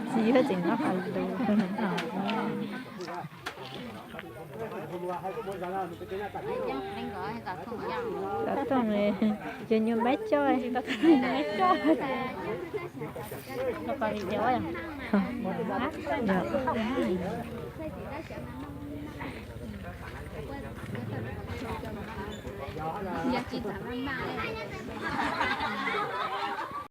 Txiv yuav tseem nyob qhov lus. Xov tooj, yog nyuag maiv coj, maiv coj.